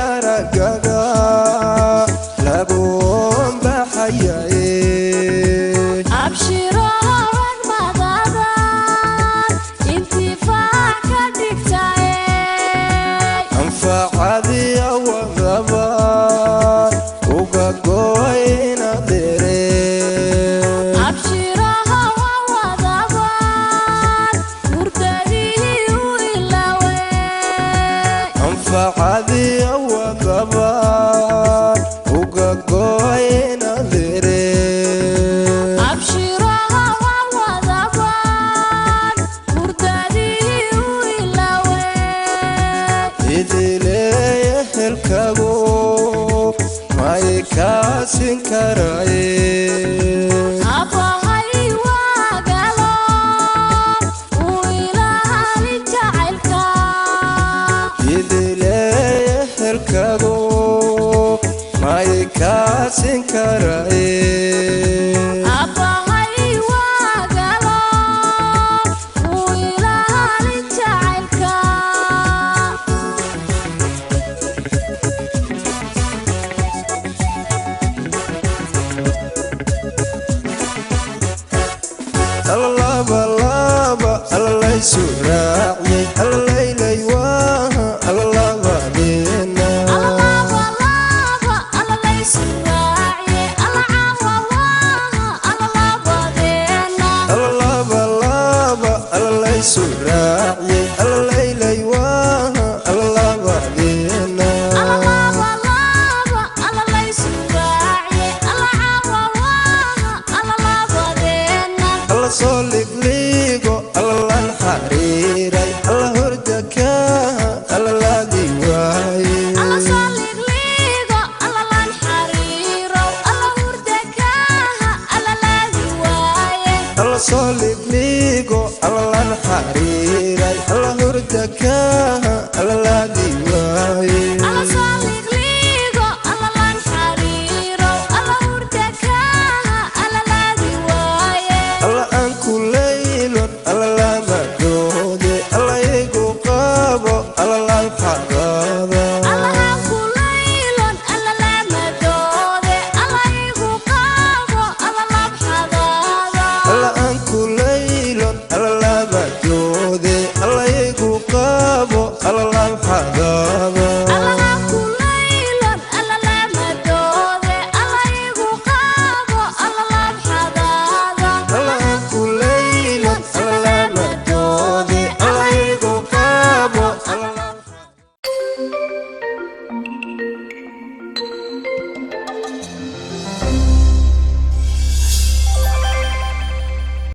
Aragaga laguun baxayaye. Abshirorag madadan intifaac ka dhigtaye. Anfacadiya wadaba uga goyna dere. Abshiraha wadaban hurdadii u ilawe. Anfacadiya wadaba uga goyna dere. Abshiraha wadaban hurdadii u ilawe. Idileeya helkago may kaasin karaye. Aabbahay waagalo uu ilaali jacaylka. Idileeya helkago may kaasin karaye. Aabbahay waagalo uu ilaali jacaylka. Alalabalaba allalaysu raaciyey allalaylay waaha allalabadeena. Alalabalaba allalaysu raaciye allacaawawaha allalabadeena. Alalabalaba allalaysu raaciyey allalaylay waaha allalabadeena. Alalabalaba allalaysu raaciye allacaawawaha allalabadeena. Alla soo ligliigo allalan xariiray alla hordakaaha allalaadi waaye. Alla soo ligliigo allalan xariirow alla hurdakaaha allalaadi waaye. Alla soo ligliigo allalan xariiray alla hordakaaha.